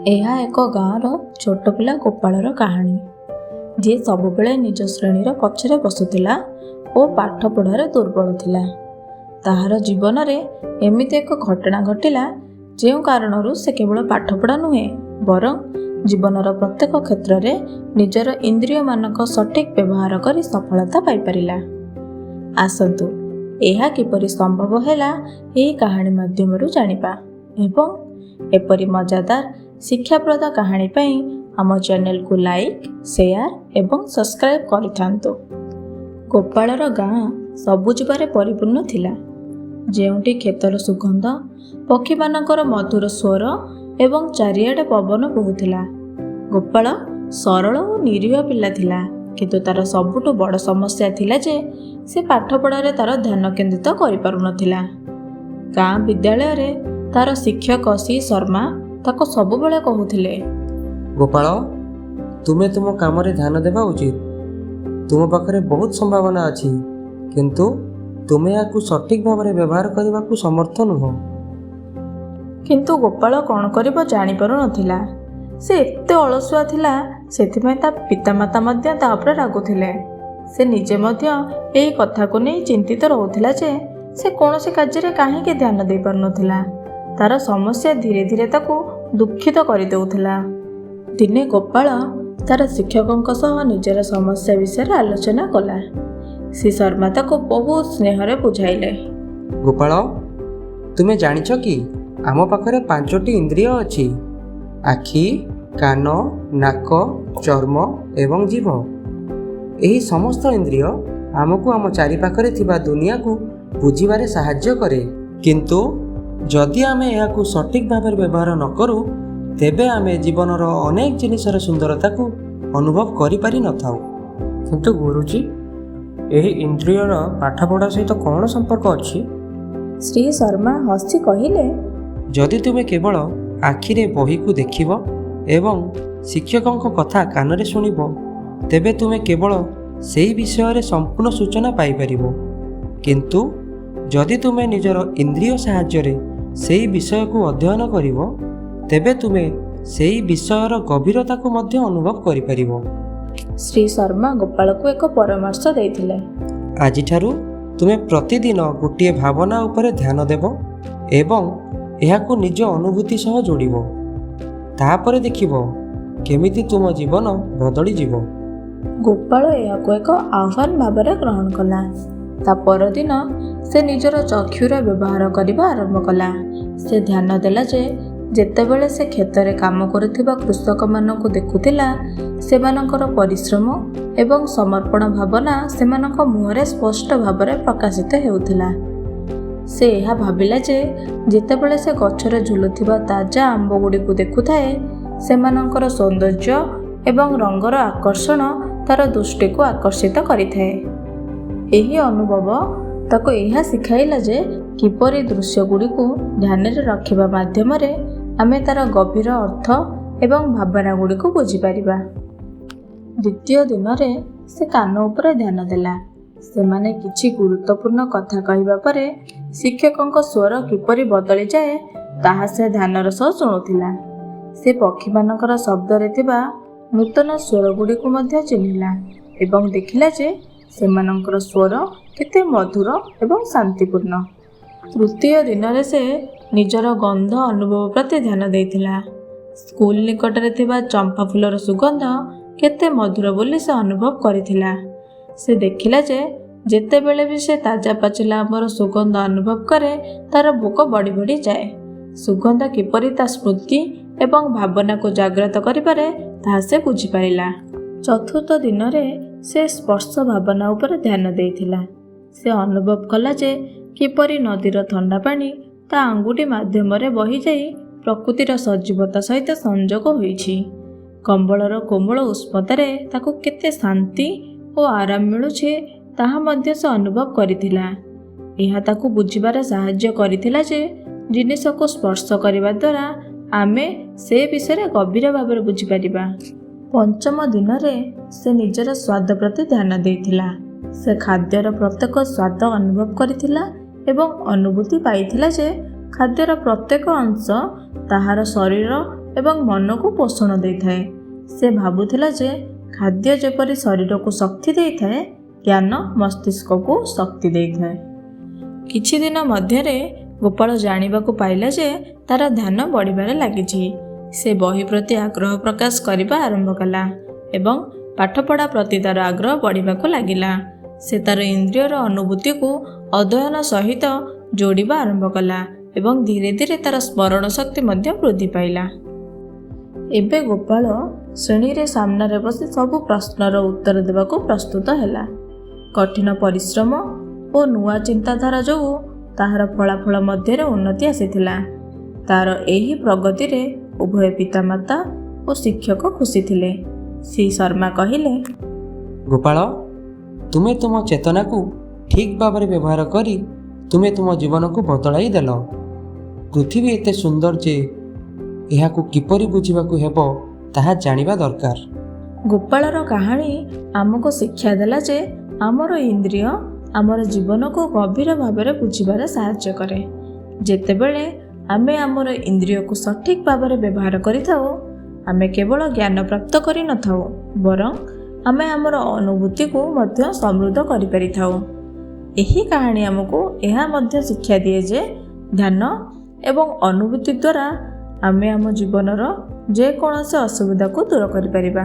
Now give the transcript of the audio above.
ଏହା ଏକ ଗାଁର ଛୋଟ ପିଲା ଗୋପାଳର କାହାଣୀ, ଯିଏ ସବୁବେଳେ ନିଜ ଶ୍ରେଣୀର ପଛରେ ବସୁଥିଲା ଓ ପାଠ ପଢ଼ାରେ ଦୁର୍ବଳ ଥିଲା। ତାହାର ଜୀବନରେ ଏମିତି ଏକ ଘଟଣା ଘଟିଲା, ଯେଉଁ କାରଣରୁ ସେ କେବଳ ପାଠପଢ଼ା ନୁହେଁ, ବରଂ ଜୀବନର ପ୍ରତ୍ୟେକ କ୍ଷେତ୍ରରେ ନିଜର ଇନ୍ଦ୍ରିୟମାନଙ୍କ ସଠିକ୍ ବ୍ୟବହାର କରି ସଫଳତା ପାଇପାରିଲା। ଆସନ୍ତୁ, ଏହା କିପରି ସମ୍ଭବ ହେଲା, ଏହି କାହାଣୀ ମାଧ୍ୟମରୁ ଜାଣିବା ଏବଂ ଏପରି ମଜାଦାର ଶିକ୍ଷାପ୍ରଦ କାହାଣୀ ପାଇଁ ଆମ ଚ୍ୟାନେଲକୁ ଲାଇକ୍, ସେୟାର ଏବଂ ସବସ୍କ୍ରାଇବ୍ କରିଥାନ୍ତୁ। ଗୋପାଳର ଗାଁ ସବୁଜିମାରେ ପରିପୂର୍ଣ୍ଣ ଥିଲା, ଯେଉଁଠି କ୍ଷେତର ସୁଗନ୍ଧ, ପକ୍ଷୀମାନଙ୍କର ମଧୁର ସ୍ୱର ଏବଂ ଚାରିଆଡ଼େ ପବନ ବହୁଥିଲା। ଗୋପାଳ ସରଳ ଓ ନିରୀହ ପିଲା ଥିଲା, କିନ୍ତୁ ତାର ସବୁଠୁ ବଡ଼ ସମସ୍ୟା ଥିଲା ଯେ ସେ ପାଠପଢ଼ାରେ ତାର ଧ୍ୟାନ କେନ୍ଦ୍ରିତ କରିପାରୁନଥିଲା। ଗାଁ ବିଦ୍ୟାଳୟରେ ତାର ଶିକ୍ଷକ ଶ୍ରୀ ଶର୍ମା ତାକୁ ସବୁବେଳେ କହୁଥିଲେ, ଗୋପାଳ, ତୁମେ ତୁମ କାମରେ ଧ୍ୟାନ ଦେବା ଉଚିତ। ତୁମ ପାଖରେ ବହୁତ ସମ୍ଭାବନା ଅଛି, କିନ୍ତୁ ତୁମେ ଏହାକୁ ସଠିକ୍ ଭାବରେ ବ୍ୟବହାର କରିବାକୁ ସମର୍ଥ ନୁହଁ। କିନ୍ତୁ ଗୋପାଳ କ'ଣ କରିବ ଜାଣିପାରୁନଥିଲା। ସେ ଏତେ ଅଳସୁଆ ଥିଲା, ସେଥିପାଇଁ ତା ପିତାମାତା ମଧ୍ୟ ତା ଉପରେ ରାଗୁଥିଲେ। ସେ ନିଜେ ମଧ୍ୟ ଏହି କଥାକୁ ନେଇ ଚିନ୍ତିତ ରହୁଥିଲା ଯେ ସେ କୌଣସି କାର୍ଯ୍ୟରେ କାହିଁକି ଧ୍ୟାନ ଦେଇପାରୁନଥିଲା। ତାର ସମସ୍ୟା ଧୀରେ ଧୀରେ ତାକୁ ଦୁଃଖିତ କରିଦେଉଥିଲା। ଦିନେ ଗୋପାଳ ତାର ଶିକ୍ଷକଙ୍କ ସହ ନିଜର ସମସ୍ୟା ବିଷୟରେ ଆଲୋଚନା କଲା। ଶ୍ରୀ ଶର୍ମା ତାକୁ ବହୁତ ସ୍ନେହରେ ବୁଝାଇଲେ, ଗୋପାଳ, ତୁମେ ଜାଣିଛ କି ଆମ ପାଖରେ ପାଞ୍ଚଟି ଇନ୍ଦ୍ରିୟ ଅଛି? ଆଖି, କାନ, ନାକ, ଚର୍ମ ଏବଂ ଜିଭ। ଏହି ସମସ୍ତ ଇନ୍ଦ୍ରିୟ ଆମକୁ ଆମ ଚାରିପାଖରେ ଥିବା ଦୁନିଆକୁ ବୁଝିବାରେ ସାହାଯ୍ୟ କରେ। କିନ୍ତୁ ଯଦି ଆମେ ଏହାକୁ ସଠିକ୍ ଭାବରେ ବ୍ୟବହାର ନ କରୁ, ତେବେ ଆମେ ଜୀବନର ଅନେକ ଜିନିଷର ସୁନ୍ଦରତାକୁ ଅନୁଭବ କରିପାରିନଥାଉ। କିନ୍ତୁ ଗୁରୁଜୀ, ଏହି ଇନ୍ଦ୍ରିୟର ପାଠପଢ଼ା ସହିତ କ'ଣ ସମ୍ପର୍କ ଅଛି? ଶ୍ରୀ ଶର୍ମା ହସି କହିଲେ, ଯଦି ତୁମେ କେବଳ ଆଖିରେ ବହିକୁ ଦେଖିବ ଏବଂ ଶିକ୍ଷକଙ୍କ କଥା କାନରେ ଶୁଣିବ, ତେବେ ତୁମେ କେବଳ ସେହି ବିଷୟରେ ସମ୍ପୂର୍ଣ୍ଣ ସୂଚନା ପାଇପାରିବ। କିନ୍ତୁ ଯଦି ତୁମେ ନିଜର ଇନ୍ଦ୍ରିୟ ସାହାଯ୍ୟରେ ସେହି ବିଷୟକୁ ଅଧ୍ୟୟନ କରିବ, ତେବେ ତୁମେ ସେହି ବିଷୟର ଗଭୀରତାକୁ ମଧ୍ୟ ଅନୁଭବ କରିପାରିବ। ଶ୍ରୀ ଶର୍ମା ଗୋପାଳକୁ ଏକ ପରାମର୍ଶ ଦେଇଥିଲେ। ଆଜିଠାରୁ ତୁମେ ପ୍ରତିଦିନ ଗୋଟିଏ ଭାବନା ଉପରେ ଧ୍ୟାନ ଦେବ ଏବଂ ଏହାକୁ ନିଜ ଅନୁଭୂତି ସହ ଯୋଡ଼ିବ। ତାପରେ ଦେଖିବ କେମିତି ତୁମ ଜୀବନ ବଦଳିଯିବ। ଗୋପାଳ ଏହାକୁ ଏକ ଆହ୍ୱାନ ଭାବରେ ଗ୍ରହଣ କଲା। ତା ପରଦିନ ସେ ନିଜର ଚକ୍ଷୁର ବ୍ୟବହାର କରିବା ଆରମ୍ଭ କଲା। ସେ ଧ୍ୟାନ ଦେଲା ଯେ ଯେତେବେଳେ ସେ କ୍ଷେତରେ କାମ କରୁଥିବା କୃଷକମାନଙ୍କୁ ଦେଖୁଥିଲା, ସେମାନଙ୍କର ପରିଶ୍ରମ ଏବଂ ସମର୍ପଣ ଭାବନା ସେମାନଙ୍କ ମୁହଁରେ ସ୍ପଷ୍ଟ ଭାବରେ ପ୍ରକାଶିତ ହେଉଥିଲା। ସେ ଏହା ଭାବିଲା ଯେ ଯେତେବେଳେ ସେ ଗଛରେ ଝୁଲୁଥିବା ତାଜା ଆମ୍ବଗୁଡ଼ିକୁ ଦେଖୁଥାଏ, ସେମାନଙ୍କର ସୌନ୍ଦର୍ଯ୍ୟ ଏବଂ ରଙ୍ଗର ଆକର୍ଷଣ ତାର ଦୃଷ୍ଟିକୁ ଆକର୍ଷିତ କରିଥାଏ। ଏହି ଅନୁଭବ ତାକୁ ଏହା ଶିଖାଇଲା ଯେ କିପରି ଦୃଶ୍ୟଗୁଡ଼ିକୁ ଧ୍ୟାନରେ ରଖିବା ମାଧ୍ୟମରେ ଆମେ ତାର ଗଭୀର ଅର୍ଥ ଏବଂ ଭାବନାଗୁଡ଼ିକୁ ବୁଝିପାରିବା। ଦ୍ୱିତୀୟ ଦିନରେ ସେ କାନ ଉପରେ ଧ୍ୟାନ ଦେଲା। ସେମାନେ କିଛି ଗୁରୁତ୍ୱପୂର୍ଣ୍ଣ କଥା କହିବା ପରେ ଶିକ୍ଷକଙ୍କ ସ୍ୱର କିପରି ବଦଳିଯାଏ, ତାହା ସେ ଧ୍ୟାନର ସହ ଶୁଣୁଥିଲା। ସେ ପକ୍ଷୀମାନଙ୍କର ଶବ୍ଦରେ ଥିବା ନୂତନ ସ୍ୱରଗୁଡ଼ିକୁ ମଧ୍ୟ ଚିହ୍ନିଲା ଏବଂ ଦେଖିଲା ଯେ ସେମାନଙ୍କର ସ୍ୱର କେତେ ମଧୁର ଏବଂ ଶାନ୍ତିପୂର୍ଣ୍ଣ। ତୃତୀୟ ଦିନରେ ସେ ନିଜର ଗନ୍ଧ ଅନୁଭବ ପ୍ରତି ଧ୍ୟାନ ଦେଇଥିଲା। ସ୍କୁଲ ନିକଟରେ ଥିବା ଚମ୍ପା ଫୁଲର ସୁଗନ୍ଧ କେତେ ମଧୁର ବୋଲି ସେ ଅନୁଭବ କରିଥିଲା। ସେ ଦେଖିଲା ଯେ ଯେତେବେଳେ ବି ସେ ତାଜା ପାଚିଲା ଆମ୍ବର ସୁଗନ୍ଧ ଅନୁଭବ କରେ, ତାର ଭୋକ ବଢ଼ି ବଢ଼ି ଯାଏ। ସୁଗନ୍ଧ କିପରି ତା ସ୍ମୃତି ଏବଂ ଭାବନାକୁ ଜାଗ୍ରତ କରିପାରେ, ତାହା ସେ ବୁଝିପାରିଲା। ଚତୁର୍ଥ ଦିନରେ ସେ ସ୍ପର୍ଶ ଭାବନା ଉପରେ ଧ୍ୟାନ ଦେଇଥିଲା। ସେ ଅନୁଭବ କଲା ଯେ କିପରି ନଦୀର ଥଣ୍ଡା ପାଣି ତା ଆଙ୍ଗୁଠି ମାଧ୍ୟମରେ ବହିଯାଇ ପ୍ରକୃତିର ସଜୀବତା ସହିତ ସଂଯୋଗ ହୋଇଛି। କମ୍ବଳର କୋମଳ ଉଷ୍ମତାରେ ତାକୁ କେତେ ଶାନ୍ତି ଓ ଆରାମ ମିଳୁଛି, ତାହା ମଧ୍ୟ ସେ ଅନୁଭବ କରିଥିଲା। ଏହା ତାକୁ ବୁଝିବାରେ ସାହାଯ୍ୟ କରିଥିଲା ଯେ ଜିନିଷକୁ ସ୍ପର୍ଶ କରିବା ଦ୍ୱାରା ଆମେ ସେ ବିଷୟରେ ଗଭୀର ଭାବରେ ବୁଝିପାରିବା। ପଞ୍ଚମ ଦିନରେ ସେ ନିଜର ସ୍ୱାଦ ପ୍ରତି ଧ୍ୟାନ ଦେଇଥିଲା। ସେ ଖାଦ୍ୟର ପ୍ରତ୍ୟେକ ସ୍ୱାଦ ଅନୁଭବ କରିଥିଲା ଏବଂ ଅନୁଭୂତି ପାଇଥିଲା ଯେ ଖାଦ୍ୟର ପ୍ରତ୍ୟେକ ଅଂଶ ତାହାର ଶରୀର ଏବଂ ମନକୁ ପୋଷଣ ଦେଇଥାଏ। ସେ ଭାବୁଥିଲା ଯେ ଖାଦ୍ୟ ଯେପରି ଶରୀରକୁ ଶକ୍ତି ଦେଇଥାଏ, ଜ୍ଞାନ ମସ୍ତିଷ୍କକୁ ଶକ୍ତି ଦେଇଥାଏ। କିଛି ଦିନ ମଧ୍ୟରେ ଗୋପାଳ ଜାଣିବାକୁ ପାଇଲା ଯେ ତାର ଧ୍ୟାନ ବଢ଼ିବାରେ ଲାଗିଛି। ସେ ବହି ପ୍ରତି ଆଗ୍ରହ ପ୍ରକାଶ କରିବା ଆରମ୍ଭ କଲା ଏବଂ ପାଠପଢ଼ା ପ୍ରତି ତାର ଆଗ୍ରହ ବଢ଼ିବାକୁ ଲାଗିଲା। ସେ ତାର ଇନ୍ଦ୍ରିୟର ଅନୁଭୂତିକୁ ଅଧ୍ୟୟନ ସହିତ ଯୋଡ଼ିବା ଆରମ୍ଭ କଲା ଏବଂ ଧୀରେ ଧୀରେ ତାର ସ୍ମରଣ ଶକ୍ତି ମଧ୍ୟ ବୃଦ୍ଧି ପାଇଲା। ଏବେ ଗୋପାଳ ଶ୍ରେଣୀରେ ସାମ୍ନାରେ ବସି ସବୁ ପ୍ରଶ୍ନର ଉତ୍ତର ଦେବାକୁ ପ୍ରସ୍ତୁତ ହେଲା। କଠିନ ପରିଶ୍ରମ ଓ ନୂଆ ଚିନ୍ତାଧାରା ଯୋଗୁଁ ତାହାର ଫଳାଫଳ ମଧ୍ୟରେ ଉନ୍ନତି ଆସିଥିଲା। ତାର ଏହି ପ୍ରଗତିରେ ଉଭୟ ପିତାମାତା ଓ ଶିକ୍ଷକ ଖୁସି ଥିଲେ। ଶ୍ରୀ ଶର୍ମା କହିଲେ, ଗୋପାଳ, ତୁମେ ତୁମ ଚେତନାକୁ ଠିକ୍ ଭାବରେ ବ୍ୟବହାର କରି ତୁମେ ତୁମ ଜୀବନକୁ ବଦଳାଇ ଦେଲ। ପୃଥିବୀ ଏତେ ସୁନ୍ଦର ଯେ ଏହାକୁ କିପରି ବୁଝିବାକୁ ହେବ ତାହା ଜାଣିବା ଦରକାର। ଗୋପାଳର କାହାଣୀ ଆମକୁ ଶିକ୍ଷା ଦେଲା ଯେ ଆମର ଇନ୍ଦ୍ରିୟ ଆମର ଜୀବନକୁ ଗଭୀର ଭାବରେ ବୁଝିବାରେ ସାହାଯ୍ୟ କରେ। ଯେତେବେଳେ ଆମେ ଆମର ଇନ୍ଦ୍ରିୟକୁ ସଠିକ୍ ଭାବରେ ବ୍ୟବହାର କରିଥାଉ, ଆମେ କେବଳ ଜ୍ଞାନ ପ୍ରାପ୍ତ କରିନଥାଉ, ବରଂ ଆମେ ଆମର ଅନୁଭୂତିକୁ ମଧ୍ୟ ସମୃଦ୍ଧ କରିପାରିଥାଉ। ଏହି କାହାଣୀ ଆମକୁ ଏହା ମଧ୍ୟ ଶିକ୍ଷା ଦିଏ ଯେ ଧ୍ୟାନ ଏବଂ ଅନୁଭୂତି ଦ୍ୱାରା ଆମେ ଆମ ଜୀବନର ଯେକୌଣସି ଅସୁବିଧାକୁ ଦୂର କରିପାରିବା।